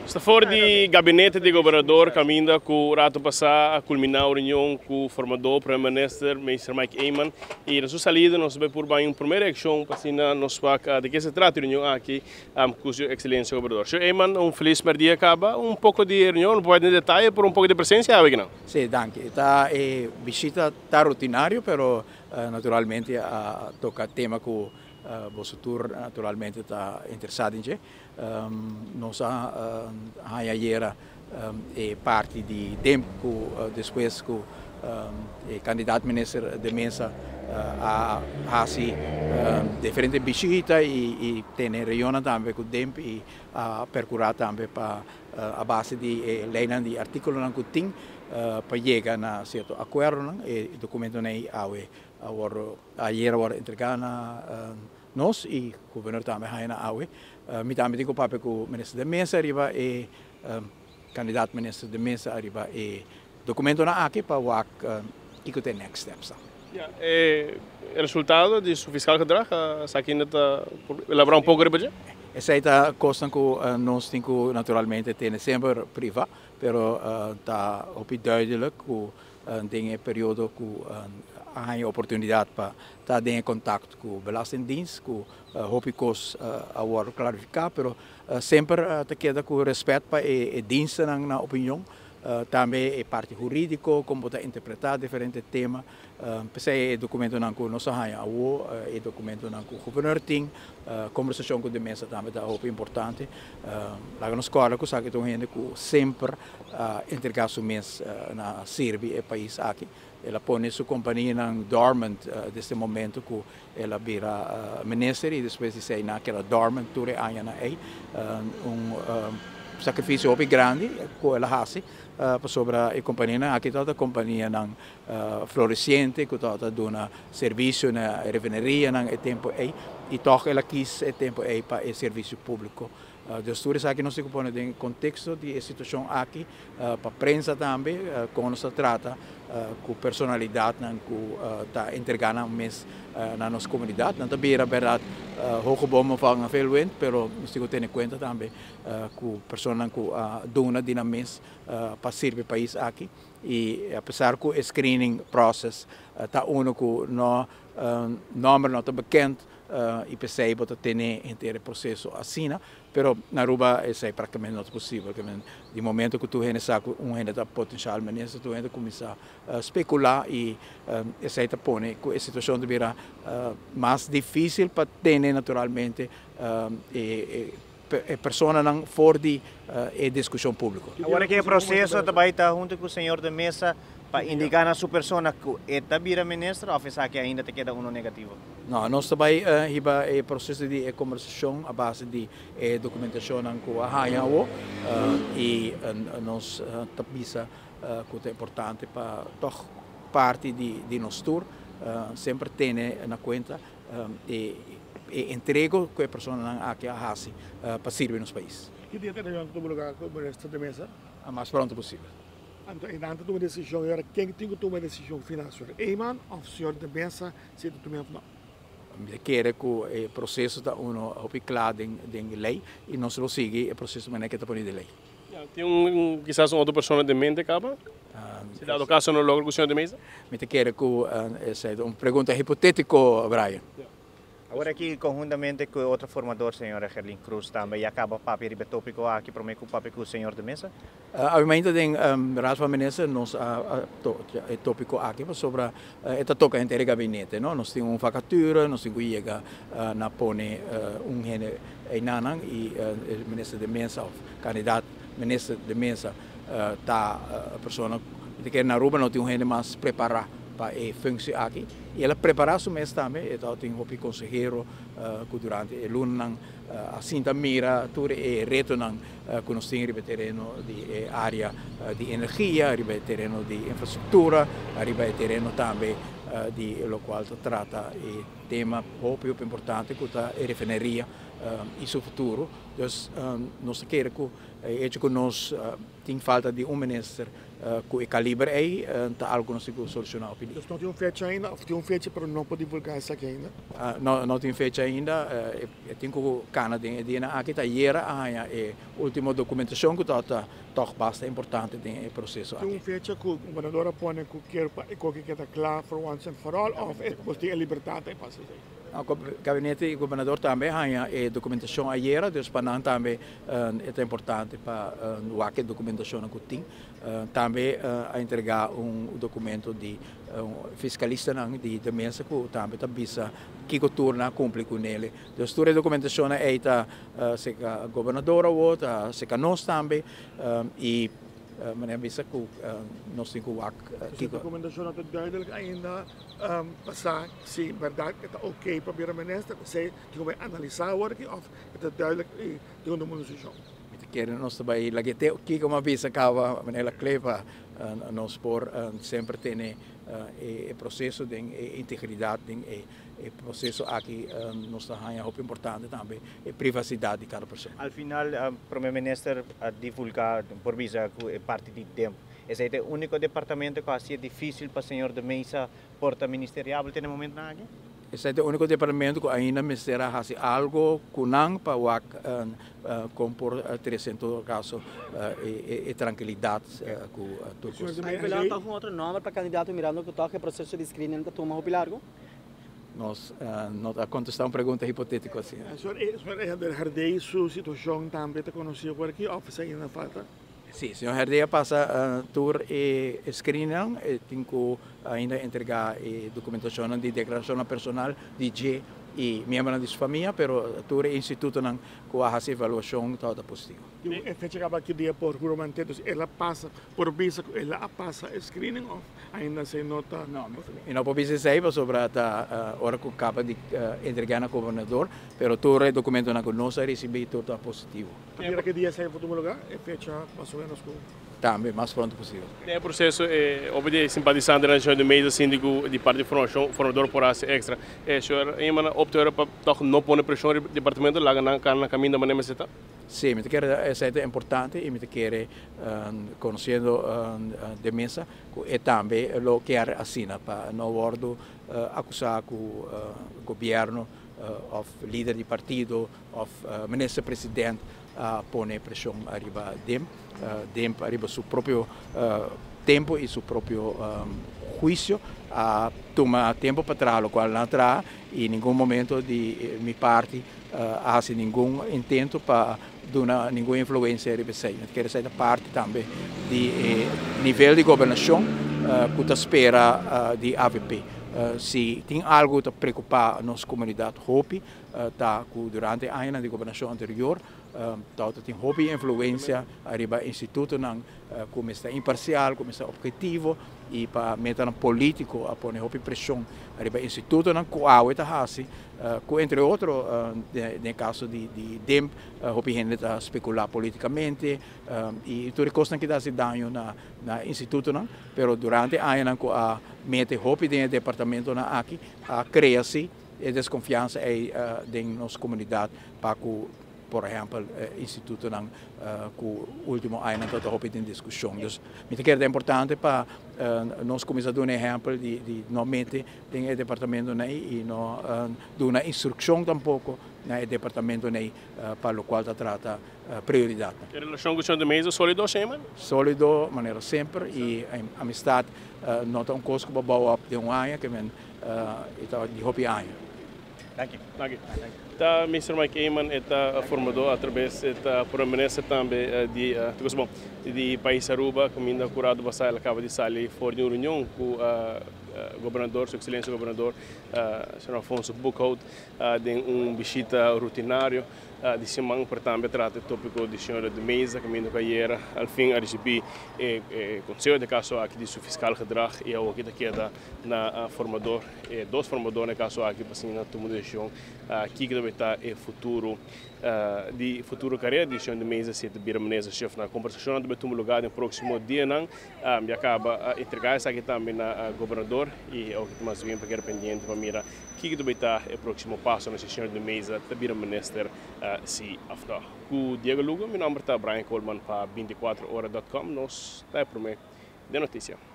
Ta for di gabinete di gobernador caminda cu rato pasa a culmina un reunion cu formador prome minister, Minister Mike Eman, y na su salida nos bay por bay un prome reaccion pa asina nos wak di ke se trata e reunion aki cu su excelencia gobernador. Señor Eman, un feliz merdia caba. Un poco di reunion, no por bay den detaye, pero un poco di presencia awe kinan. Si, danki. Ta e bishita ta rutinario, pero naturalmente a toca tema cu boso tur naturalmente ta interesa den dje. Nos a haña ayera e parti di DEMP ku despues ku e kandidat minister de Meza a hasi diferente bishita i tene reunionnan tambe ku DEMP i a perkurá tambe pa a base di e leinan di artíkulonan ku tin pa yega na sierto akuerdonan. E dokumentonan ei awe a wòrdu ayera a wòrdu entregá na nos y gobernador tambe haña na awe. Mi tambe tin cu papia cu minister de Meza riba e candidaat minister de Meza riba e documentonan aki pa wak kico ta e next steps tambe. Ya, e resultado di su fiscal gedrag, esaki no ta por elabora un poco riba dje? Esey ta cosnan cu nos tin cu naturalmente tene semper priva, pero ta hopi duidelijk cu Den e periodo ku a haña oportunidat pa ta den e kontakto ku Belastingdienst, ku hopi kos a wòrdu klarifiká, pero semper ta keda ku rèspèt pa e dienstennan na opinion, tambe e parti hurídiko, kon bo ta interpretá diferente tema. P'esei e dokumentonan ku nos a haña awo, e dokumentonan ku gobernador tin, kombersashon ku de mesa tambe ta hopi importante. Laga nos kòrda ku esaki ta un hende ku semper a entrega su mes na sirbi e pais aki. El a pone su companianan dormant desde e momento cu el a bira minister y despues di esey nan a keda dormant tur e añanan ey. Un sacrificio hopi grandi cu el a haci pasobra e companianan aki tabata companianan floreciente cu tabata duna servicio na e refinerianan e tempo ey y toch el a kies e tempo ey pa e servicio publico. Dus tur esaki nos tin ku pone den konteksto di e situashon aki, pa prensa tambe, kon nos ta trata ku personalidatnan ku ta entregá nan mes na nos komunidat. Nan ta bira bèrdat hoge bomen vangen veel wind, pero nos tin ku tene kuenta tambe ku personanan ku a duna di nan mes pa sirbi pais aki. I apesar ku e screening process ta unu ku no nòmber no ta bekend, I p'esei bo ta tene henter e proseso asina, pero na Aruba esei praktikamente no ta posibel. Di momento ku tur hende sa ku un hende ta potensial minister, tur hende ta kuminsá spekulá i esei ta pone ku e situashon ta bira mas difísil pa tene naturalmente e personanan for di e diskushon públiko. Awor ku e proseso ta bai ta huntu ku señor de Meza pa indiká na su persona ku e ta bira minister òf esaki ainda ta keda uno negativo? No, nos ta bai hiba e proseso di e kombersashon a base di e dokumentashonnan ku a haña awo i nos ta bisa ku ta importante pa tòg parti di nos tur semper tene na kuenta e entrego ku e personanan aki a hasi pa sirbi nos pais. Ki dia ta e reunion ta tuma lugar ku minister de mesa? Mas pronto posibel. Anto einan ta tuma desishon i ora ken tin ku tuma e desishon final, señor Eman òf señor de Meza si e ta tuma òf no? Mi ta kere ku e proseso ta uno hopi kla den lei i nos lo sigui e proseso manera ke ta pone den lei. Tin un kisas un otro persona den mente kaba? Si dado kaso no logra ku señor de Meza? Mi ta kere ku esei ta un pregunta hipotétiko, Brian. Awor aki konhuntamente ku e otro formador señora Gerlin Cruz tambe ya kaba papia riba e topiko aki prome ku papia ku señor de Meza? Obviamente den Raad van Minister nos a toca e topico aki pasobra e ta toca henter e gabinete no. Nos tin un vacature, nos tin cu yega na pone un hende einanan y e minister de Meza of candidaat minister de Meza ta persona mi ta kere na Aruba no tin un hende mas prepara pa e functie aki y el a prepara su mes tambe, e tabatin hopi consehero cu durante e lunanan a sinta mira tur e retonan ku nos tin riba e tereno di e área di energia, riba e tereno di infrastruktura, riba e tereno tambe di lokual ta trata e. Tema hopi hopi importante ku ta e refineria i su futuro. Dus nos ta kere ku e hecho ku nos tin falta di un minister ku e kaliber ei ta algu ku nos tin ku solushoná hopi dia. Dus no tin un fecha ainda òf tin un fecha pero no por divulgá esaki ainda? No, no tin fecha ainda. E tin ku kana den e dianan aki. Ta ayera a haña e último dokumentashon ku tabata tòg basta importante den e proseso aki. Tin un fecha ku gobernador a pone ku kier pa e koki keda kla for once and for all òf e bo tin e libertat pa hasi esei? Gabinete i gobernador tambe a haña e dokumentashon ayera, dus pa nan tambe e ta importante pa wak e dokumentashonnan ku tin. Tambe a entregá un dokumento di fiskalistanan di de mesa ku tambe ta bisa kiko tur nan a kumpli ku nele. Dus tur e dokumentashonnan ei ta Seka gobernador awor ta seka nos tambe y manera bisa cu nos tin cu wak kiko. E documentacion ta duidelijk ainda pa sa si berdad e ta ok pa bira minister, esey tin cu bay analisa awor aki of e ta duidelijk y tin cu tuma un decision. Mi ta kere nos ta bay laga te kiko mi a bisa caba manera la pa nos por semper tene e proceso den e integridad den e E proseso aki nos ta haña hopi importante tambe e privasidat di kada persona. Al final Prome Minister a divulga por bisa cu e parti di DEMP. Esey ta e unico departamento cu a haci e dificil pa señor de Meza por ta ministeriabel te na e momentonan aki? Esey ta e unico departamento cu ainda mester a haci algo cu nan pa wak con por trece en todo caso e trankilidad cu tur cos. Hay pelado toch un otro nomber pa candidato mirando cu toch e proceso di screening ta tuma hopi largo? Nos no ta contesta un pregunta hipotetico asina. Señor Herdé su situacion tambe ta conoci awor aki of esei ainda falta? Si, señor Herdé a pasa tur e screeningnan, e tin cu ainda entrega e documentacionnan di declaracionnan personal di dje y miembronan di su famia, pero tur e institutonan cu a haci evaluacion tabata positivo. E fecha caba ki dia por huramente, dus el a pasa, por bisa cu el a pasa e screening of ainda esey no ta? No, mi no por bisa esey pasobra ta ora cu caba di entrega na gobernador, pero tur e documentonan cu nos a ricibi tur ta positivo. Ta mira ki dia esey por tuma lugar, e fecha mas o menos cu? Tambe, mas pronto posibel. Den e proceso e hopi di e simpatisantenan di señor de Meza sinti cu di parti di formacion, formador por haci extra. E señor Eman a opta ora pa toch no pone presion riba departamento, laga nan cana na caminda manera mester ta. Sí, mi ta kere esei ta importante i mi ta kere konosiendo de mesa ku e tambe lo kier asina pa no wòrdu akusá ku gobièrnu òf lider di partido òf minister president a pone preshon ariba dem, dem ariba su propio tempu i su propio huisio a tuma tempu pa traha lokual nan a traha i ningun momento di mi parti a hasi ningun intento pa duna ningun influencia riba esei. Mi ta kere esei ta parti tambe di e nivel di gobernacion cu ta spera di avp. Si tin algo ta preocupa nos comunidad hopi ta cu durante e añanan di gobernacion anterior tabata tin hopi influencia riba institutonan cu mester ta imparcial, cu mester ta objetivo y pa metanan politico a pone hopi presion riba institutonan cu awe ta haci cu entre otro den e caso di DIMP hopi hende ta specula politicamente y tur e cosnan ki ta haci daño na institutonan, pero durante añanan cu a mete hopi den e departamentonan aki a crea si e desconfiansa ey den nos comunidad pa cu por ehempel institutonan cu ultimo añanan ta hopi den discusion. Dus mi ta kere ta importante pa nos cuminsa duna ehempel di no mete den e departamentonan ey y no duna instruccion tampoco na e departamentonan ey pa locual ta trata prioridadnan. E relacion cu señor de Meza solido, Sheeman? Solido manera semper y amistad no ta un cos cu bo bou op den un aña, ke men e ta di hopi aña. Danki. Danki. Ta Mister Mike Eman e ta formador atrabes e ta prome minister tambe di bon di pais Aruba caminda cu rato pasa el a caba di sali for di un reunion cu gobernador su excelencia gobernador señor Alfonso Boekhoudt den un bishita rutinario di siman pero tambe a trata e topico di señor de Meza caminda cu ayera al fin a ricibi e conseho den caso aki di su fiscal gedrag y awoki ta keda na formador e dos formador na e caso aki pa asina tuma un decision kiko ta bay ta e futuro di futuro carera di señor de Meza si e ta bira minister chef. Na conversacionnan ta bay tuma lugar den proximo dianan. Mi a caba entrega esaki tambe na gobernador y awo ta mas bien pa keda pendiente pa mira. Kiko ta bay ta e proximo paso na si señor de Meza ta bira minister si of no. Cu Diego Lugo, mi nomber ta Brian Coleman pa 24ora.com, nos ta e prome den noticia.